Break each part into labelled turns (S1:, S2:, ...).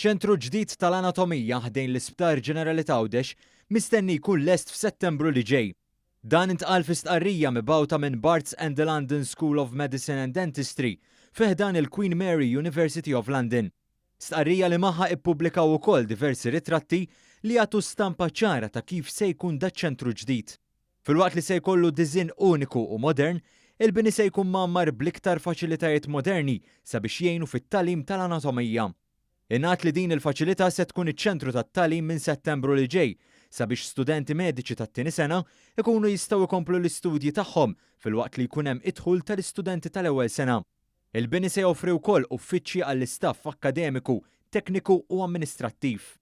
S1: Ċentru ġdid tal-anatomija ħdejn l-Isptar Ġenerali t'Għawdex mistenni jkun lest f'Settembru li ġej. Dan intqal fi stqarrija mibgħuta minn Barts and the London School of Medicine and Dentistry fi ħdan il-Queen Mary University of London. Stqarrija li magħha ippubblikaw ukoll diversi ritratti li jagħtu stampa ċara ta' kif se jkun daċ-ċentru ġdid. Filwaqt li se jkollu diżinn uniku u modern, il-bini se jkun mgħammar bl-iktar faċilitajiet moderni sabiex jgħinu fit-tagħlim tal-anatomija. Ingħad li din il-faċilità se tkun iċ-ċentru tat-tagħlim minn Settembru li ġej sabiex studenti mediċi tat-tieni sena jkunu jistgħu jkomplu l-istudji tagħhom filwaqt li jkun hemm id-dħul tal-istudenti tal-ewwel sena. Il-bini se joffri wkoll uffiċċji għall-istaff akkademiku, tekniku u amministrattiv.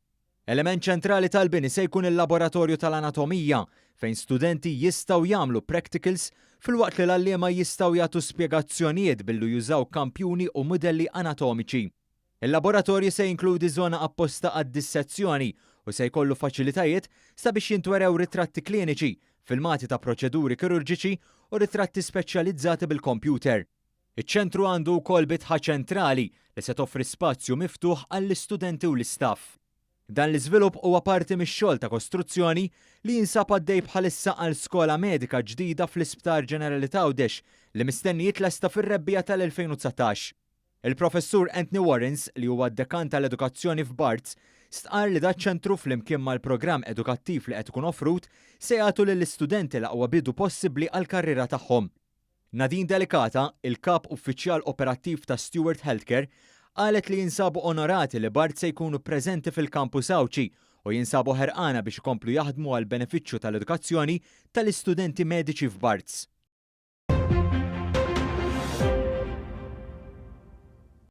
S1: Element ċentrali tal-bini se jkun il-laboratorju tal-anatomija fejn studenti jistgħu jagħmlu practicals filwaqt li l-għalliema jistgħu jagħtu spjegazzjonijiet billi jużaw kampjuni u mudelli anatomiċi. Il-laboratorju se jinkludi żona apposta għad-dissezzjoni u se jkollu faċilitajiet sabiex jintwerew ritratti kliniċi, filmati ta' proċeduri kirurġiċi u ritratti speċjalizzati bil-kompjuter. Iċ-ċentru għandu wkoll bitħa ċentrali li se toffri spazju miftuħ għall-istudenti u l-istaff. Dan l-iżvilupp huwa parti mix-xogħol ta' kostruzzjoni li jinsab għaddej bħalissa għal skola medika ġdida fl-Isptar Ġenerali t'Għawdex li mistenni jitlesta fir-rebbiegħa tal-2019. Il-Professur Anthony Warrens, li huwa d-dekan tal-edukazzjoni f'Barts, stqarr li daċ-ċentru flimkien mal-programm edukattiv li qed ikun offrut se jagħtu lill-istudenti l-aqwa bidu possibbli għall-karriera tagħhom. Nadine Delicata, il-Kap Uffiċjal Operattiv ta' Steward Healthcare, qalet li jinsabu onorati li Barts se jkunu preżenti fil-kampus Għawdxi u jinsabu ħerqana biex ikomplu jaħdmu għall-benefiċċju tal-edukazzjoni tal-istudenti mediċi f'Barts.